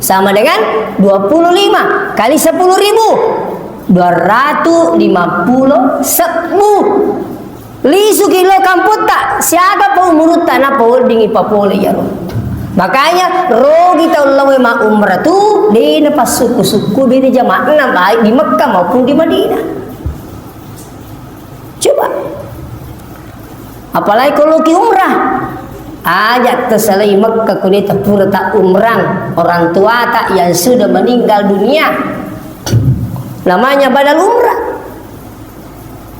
sama dengan dua puluh lima kali sepuluh ribu, dua ratus lima puluh sebbu. Lisuki lo kampotta, siaga pa umurutta, napa weddingi papole iyaro. Makanya, rogi tau lawe ma umrah tu, de napassukku-sukku bede jama'na, baik di Mekah maupun di Madinah. Coba. Apalagi kalau ki umrah. Aja tersalai Mekah, ko de ta pura ta umrah, orang tua ta yang sudah meninggal dunia. Namanya badal umrah.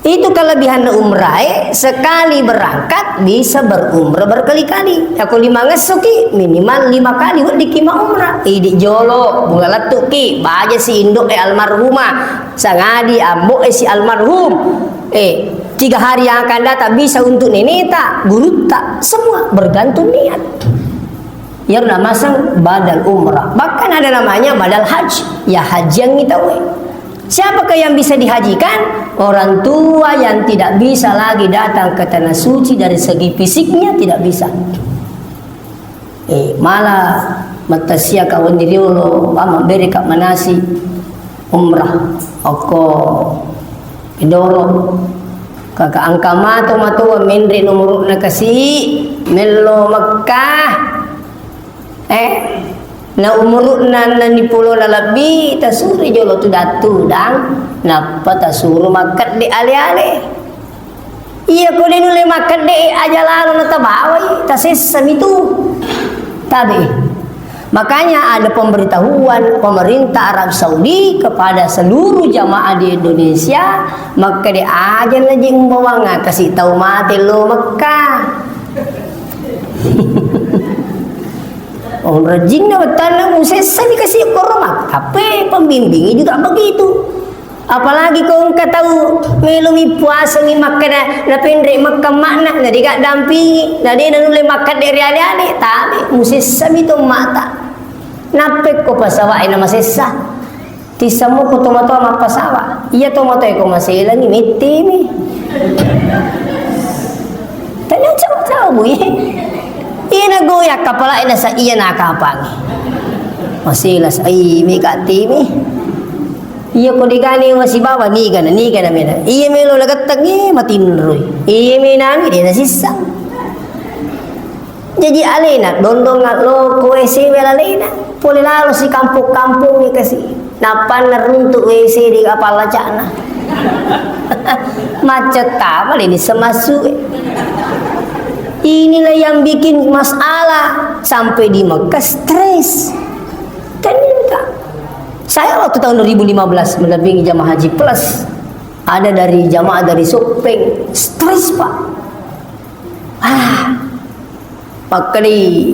Itu kelebihan umrah, eh, sekali berangkat bisa berumrah berkali-kali. Ako lima ngesso ki, minimal lima kali wedding ki ma umrah. Idi jolo, bunga lettu ki, baja si indo e almarhumah, sangadi ambo e si almarhum. Eh, tiga hari yang akan datang bisa untuk neneta, gurutta, semua bergantung niat. Iyaro namaseng badal umrah. Bahkan ada namanya badal haji. Ya hajiangngi tauwe. Siapakah yang bisa dihajikan? Orang tua yang tidak bisa lagi datang ke tanah suci dari segi fisiknya tidak bisa. Eh, mala mattasia ka wenni riolo, wa mabbere ka manasi umrah. Okko Kedoro. Kaka engka mato matoa menre nomorokna kasi mello Mekkah. Eh, na umuru'na enneng pulona lebbi, tasuro jolo tudang-tudang, nappa tasuro makkedde ale-ale. Iya, ko de nulle makkedde, aja lalo natabawai, tasessami tu. Tabe. Makanya ada pemberitahuan pemerintah Arab Saudi kepada seluruh jamaah di Indonesia, makkede aja naji umbawang kasi tau mate lo Mekkah. Oh, rajinna wettanna musessani kasi koroma. Tapi pembimbingnya juga begitu. Apalagi ko engka tau melomi puasa mi makkeda napenre Mekkah makna, na dega dampingi, na de nanulle makkedde ri ale-ale, tabe, musessami to mata. Nappekko pasawa e na masessa. Tissammu ko tomatoa mappasawa. Iya tomatoa ko maselangi, mettemi. Tanya cawa-cawa, Bu, iya. Iya na goyang kapala e nasa iya na kapangi. Masela sa, iya, mega temi. Iya ko degani wasibawa, niga na, niga na mena. Iya melo na gattang, iya matinroi. Iya menami, de na sissang. Jaji alena, dondong lo ko W C we lalena. Pole lalo si kampong-kampong kasi. Nappanna runtu W C de kapallacana. Macet tama leni semassu. Inilah yang bikin masalah sampai di Mekah stres. Kan ini, Kak. Saya waktu tahun dua ribu lima belas mendampingi jamaah haji plus. Ada dari jamaah dari Sopeng, stres, Pak. Ah, Makkedai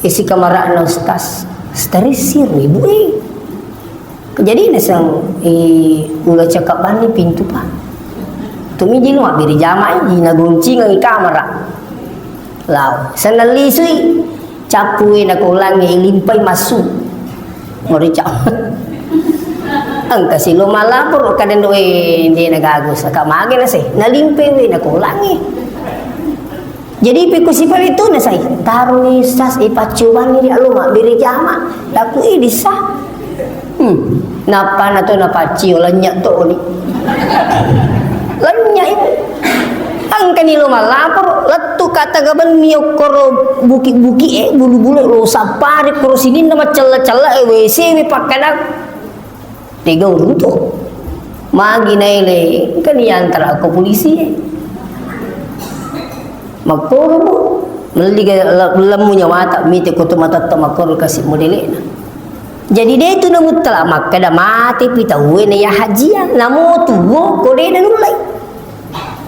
isi kamara'na Ustaz, "Stressiro, Ibu, eh." Jadi naseng, eh, ula cakap bani pintu, Pak. Tumi jinu mabbiri jamai, jina guncingi kamara. Lau, senna lisui. Cappu we nakolangnge, ilimpai massu. Morica. Engka si lo malapor, kadang do we, de na gagu, saka mage na se. Nalimpai we nakolangnge. Jadi, pekko sipale tu na sai, taroni sas, e, paccobangi ri allo mabbere jama. Taku, e, dissa. Hmm. Nappa na to napaccio, lennye to ni. Lennye i. Engkani lo mallaporo, lettu ka taga benni okkoro buki-buki e, bulu-bulu lo sappari koro sininna maccella-cella e, W C mi pakkadang. Tega uruntu. Magi naele, engkani yantara ko polisi e. Makkoro, Bu. Melli ga le-, lemmu nyawata, mite ko tu matatta makkoro kasi modele'na. Jadi, de tu namuttala makkeda mate pi tauwe na ya hajia, namo tuwo ko de nanullai.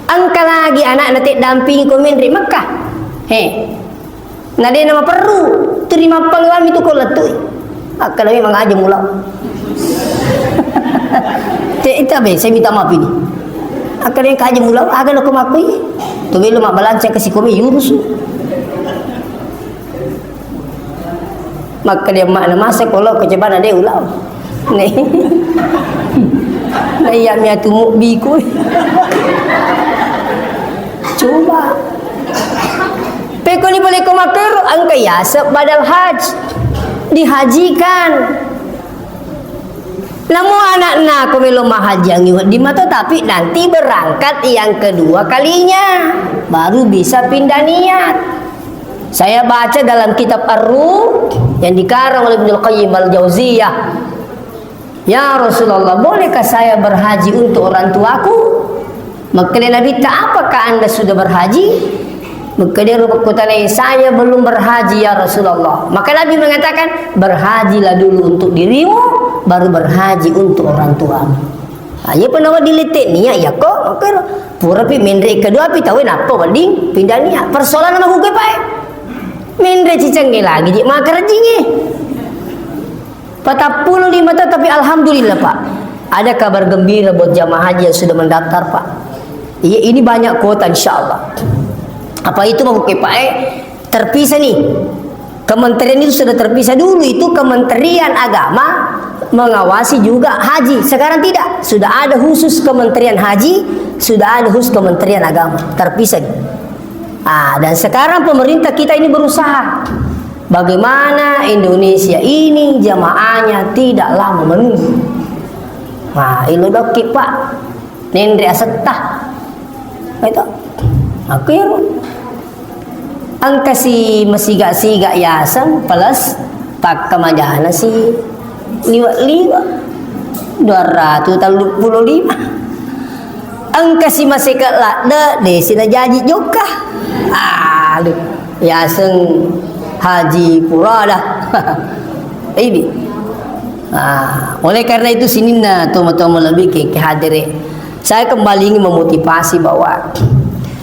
Engka lagi anakna te dampingi ko menre Mekka. He. Na de namaperru, tu rimappalewammi tu ko lettui. Akkeda memang aja mulau. Te ita be, saya minta maaf ini. Akkeda engka aja mulau, aga lo ko makkui. Tu bello mabbalanca ke sikomi yurusu. Makkeda emma'na, masa ko lo kecebana de ulau. Ne. Na iya mi atu mubbiku. Coba. Pekoni pole ko makkero, engka yaseng badal haj. Dihajikan. Namo anakna ko melo mahajiangi wedding mato, tapi nanti berangkat yang kedua kalinya, baru bisa pindah niat. Saya baca dalam kitab Ar-Ruh yang dikarang oleh Ibnul Qayyim Al-Jauziyah. "Ya Rasulullah, bolehkah saya berhaji untuk orang tuaku?" Makkeda Nabitta, "Apakah Anda sudah berhaji?" Makkedaro pekkutanai, "Saya belum berhaji, ya Rasulullah." Maka Nabi mengatakan, "Berhajilah dulu untuk dirimu, baru berhaji untuk orang tuamu." Nah, iya pa nawedding lette niat, iya ko, makkero. Purapi menre kedua pi tauwe, nappa wedding pindah niat. Persoalan nama kuke pae. Menre cicengnge lagi, je makerjingnge. Patappulo lima tahun, tapi alhamdulillah, Pak. Ada kabar gembira buat jamaah haji yang sudah mendaftar, Pak. Iya, ini banyak kuota, insya Allah. Apa itu mau ke, Pak, eh? Terpisah nih. Kementerian itu sudah terpisah. Dulu itu Kementerian Agama mengawasi juga haji. Sekarang tidak. Sudah ada khusus Kementerian Haji, sudah ada khusus Kementerian Agama. Terpisah nih. Ah, dan sekarang pemerintah kita ini berusaha bagaimana Indonesia ini jamaahnya tidak lama menunggu. Nah, ilo dokki, Pak. Nenre asetta. Itu. Aku yang engka si masiga-siga yaseng plus pakkamajana si liwe-liwe. Dua ratu telluppulo lima. Engka si maseke ladde, desi najaji jokka. Aduh, yaseng Haji Purada. Ini. Ah, oleh karena itu sininna tomo-tomo lebih ke, ke hadere. Saya kembali ingin memotivasi bahwa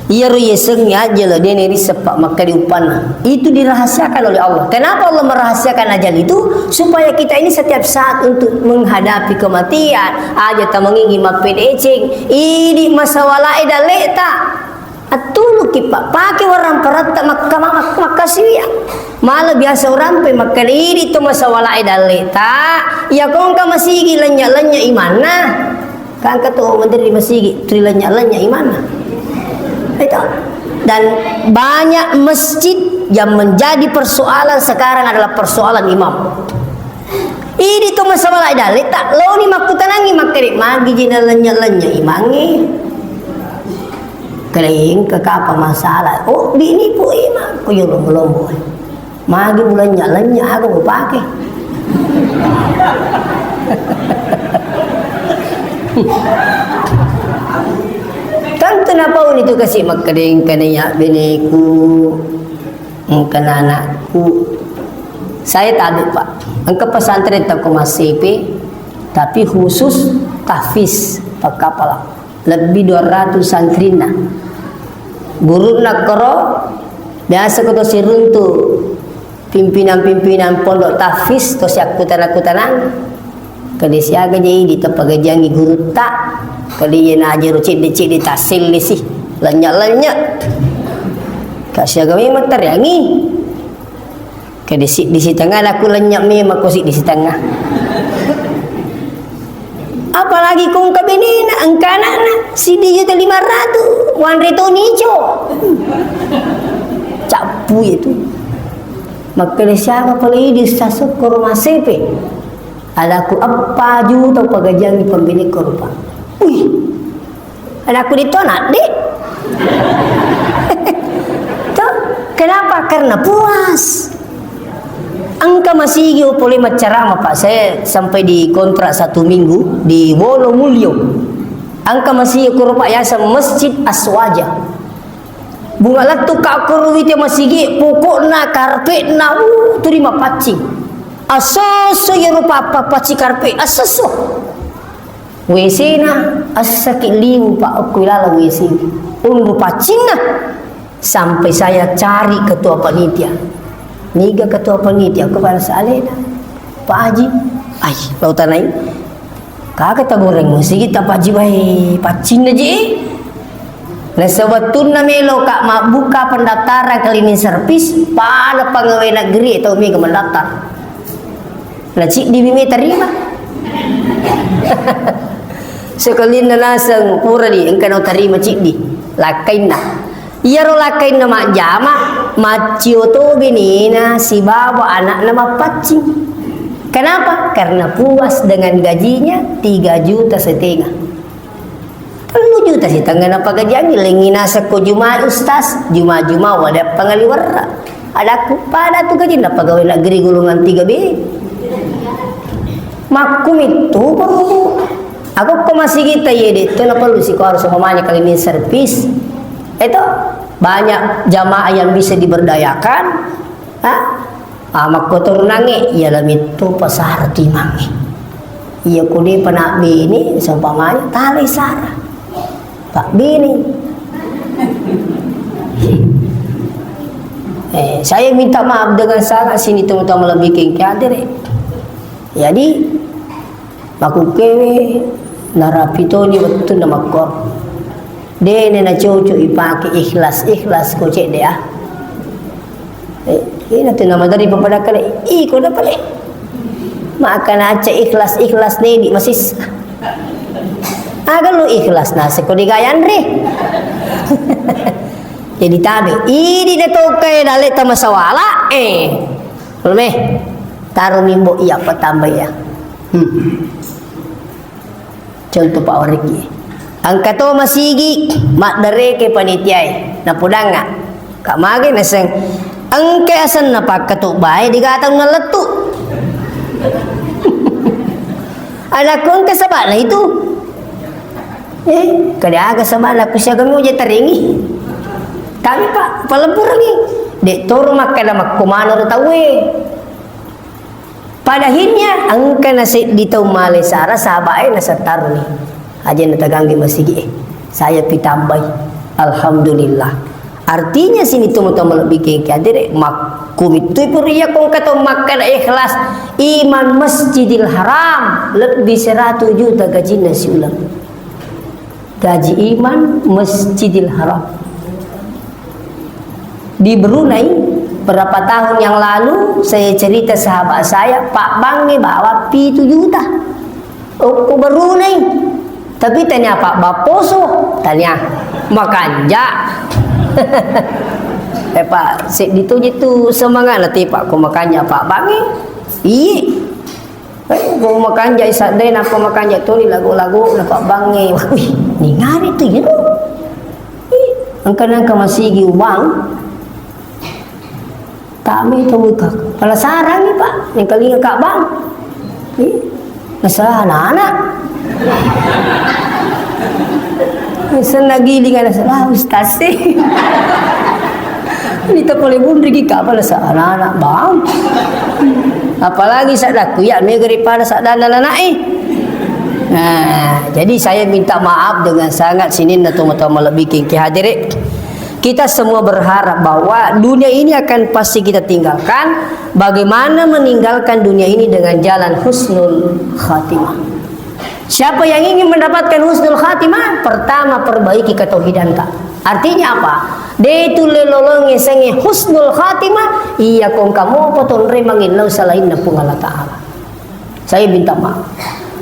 iyaro yaseng aja lo dene riseppa makkadi uppanna. Itu dirahasiakan oleh Allah. Kenapa Allah merahasiakan ajal itu? Supaya kita ini setiap saat untuk menghadapi kematian. Aja tamengingi mappedeceng. Idi masawalae daleta. Attuluki pa-, pake warang paratta makka-, mak-, makkasiwiang. Mala biasa urampe makkeda idi to masawalae daleta. Iya kongka masigi lenya-lenya imanna. Kan engka to menteri masigi, ri lenya-lenya imanna. Itu. Dan banyak masjid yang menjadi persoalan sekarang adalah persoalan imam. Idi to masawala dalle, tak loni makkutanangi makkede, magi ji nalenya-lenya imangnge. Keleng ke kapa masalah? Oh, bini pu imang, ku yo lombo-lombo. Magi mulanya-lanya aga mupake. Kan kenapa uni tu kasi makkede, engkana ya beneku, engkana anakku. Saya tabe, Pak. Engka pesantren toko massepe, tapi khusus tahfiz pakkapala. Lebbi dua ratus santrinna. Gurunna koro, biasa ko to siruntu pimpinan-pimpinan pondok tahfiz to siakkutana-kutanang. Kede siaga je idi tapagajiangi gurutta, kede ye najero cedde-cedde tassellesi, lenya-lenya. Ka siaga memang tariangi. Jadi si, di sitengnga aku lenyap memang ko si di sitengnga. Apalagi ko engka benena, engka anakna, siddi juta lima ratu, wanre to nico. Cappu itu. Makkeda siaga pale idi Ustaz ko rumah sepe. Ada ku eppa juta pagajiangi pembini ko rupa. Wih. Ada ku ditolak, Dek. Tuh, kenapa? Karena puas. Engka masigi pole maccarama, Pak. Saya sampai dikontrak satu minggu di Wolo Mulyo. Engka masigi kuro, Pak, yaseng Masjid Aswaja. Bunga lettu ka kuro wite masigi, pokokna karpetna, uh, tuli mapaccing. Asoso ya rupa apa paccing karpet, asoso. W C-na, assaki liwu, Pak, okko ilalang W C. Unru paccinna. Sampai saya cari ketua panitia. Niga ketua panitia, ko bangsa alena. Pak Haji, ai, lautanai. Kaga tagoreng musigi ta Pak Haji wae, paccinna ji. Nah, sewettunna melo ka mabbuka pendaftaran cleaning service, pada pegawai negeri tau mega mendaftar. Na ciddi mi tarima. Sekalinna naseng pura di engka no tarima ciddi. Lakkainna. Iyaro lakkainna majjama, maccio to benena sibawa anakna mappaccing. Kenapa? Karena puas dengan gajinya tiga juta setengah. Tellu juta sitengnga napagajiangngi, lengngi naseng ko Juma, Ustaz, Juma-Juma wada pangaliwerra. Adakku, pada tu gajinna pegawai negeri golongan tiga B. Makkumittu perlu. Aku ko masigi ta iye de to na perlu siko harus umpamanya cleaning service. Itu banyak jamaah yang bisa diberdayakan. Ha? Ah, makkotorunangnge, iya lamitto pasara timangnge. Iya ko de pa nabbene, seumpamanya, talai sara. Pabbene. Eh, saya minta maaf dengan sangat sini teman-teman lebih kengke hadir, eh. Jadi, Makkukkewe narapi toni wettunna makkoro. Dene nacoco ipake ikhlas-ikhlas ko cedde, ah. Eh, ina tu nama dari papadakale, iko na pale. Maka naca ikhlas-ikhlas nedi masissa. Aga lu ikhlas naseng ko digayanre. Jadi tabe, idi na tokai dale tamasawala, eh. Lome, taro mimbo iya patambai ya. Hmm. Contoh Pak Wariki. Engka to masigi, maddareke panitiae. Napodangnga. Kak mage naseng. Engka asenna pakkatobbae digatang nalettu. Anakku engka sabana itu. Eh, kada aga sabana ku siaga mi uja taringi. Tapi Pak, palempurengi. Dek toro makkada makko maneng ro tauwe. Pada akhirnya, engka na seddi tau male sara, sahabat e nasattaruni. Aja na taganggui masigi e. Saya pitambai. Alhamdulillah. Artinya sini tu mutama lebbi kengke adere, makkumittui pura iya kong katong makkada ikhlas. Iman Masjidil Haram lebbi seratu juta gajinna siuleng. Gaji iman Masjidil Haram. Di Brunei, berapa tahun yang lalu, saya cerita sahabat saya, Pak Bangnge bawa pitu juta. Oh, ko Brunei. Tapi tanya Pak Baposo, tanya. Makanja. Eh, Pak, seddi tu je tu semangat nanti, Pak, ko makanja Pak Bangnge. Iya. Eh, ko makanja isadde, nako makanja tuli lagu-lagu, napa bangnge. Wih, ningari tu, ya, no? Ih, engka nangka masigi uang. Tami to muka. Pala sarang ni, Pak. Yang kalinga Kak Bang. Ih, masalah anak-anak. Senna giling ana salah ustaz sih. Ini tak boleh bunri ki kapal sa anak-anak bang. Apalagi sadakku ya mega daripada sadana anak eh. Nah, jadi saya minta maaf dengan sangat sininna toma-toma lebih kengki hadirin. Kita semua berharap bahwa dunia ini akan pasti kita tinggalkan. Bagaimana meninggalkan dunia ini dengan jalan husnul khatimah? Siapa yang ingin mendapatkan husnul khatimah? Pertama, perbaiki ketauhidan, Kak. Artinya apa? De' tulle lolongngi sengnge husnul khatimah, iya ko engka mopa tonroi mangillau salainna Puang Allah Ta'ala. Saya minta maaf.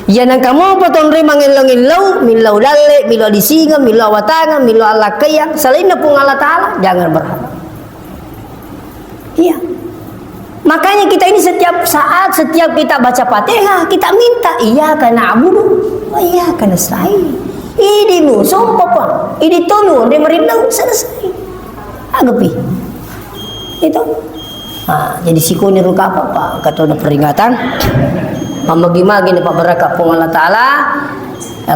Iya nengka mopa tonroi mangillau-ngillau, millau dalle, millau adisingeng, millau awatangang, millau allakkaiang, salainna Puang Allah Ta'ala, jangan berharap. Iya. Makanya kita ini setiap saat, setiap kita baca Fatihah, kita minta, "Iyyaka na'budu wa iyyaka nasta'in." Idi nu, sompa pa. Idi tonu, onde marillau, selesai. Agapi. Itu. Nah, jadi sikoni ruka apa, Pak? Katona peringatan. Mamagi-magi na Pak berkah Puang Allah Ta'ala.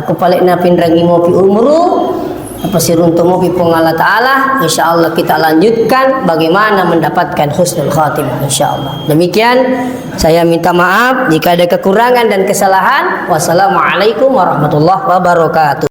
Aku paling na pinrangi mopi umuru. Apa siruntu mopi Puang Allah Ta'ala, insya Allah kita lanjutkan bagaimana mendapatkan husnul khatimah, insya Allah. Demikian, saya minta maaf jika ada kekurangan dan kesalahan. Wassalamualaikum warahmatullahi wabarakatuh.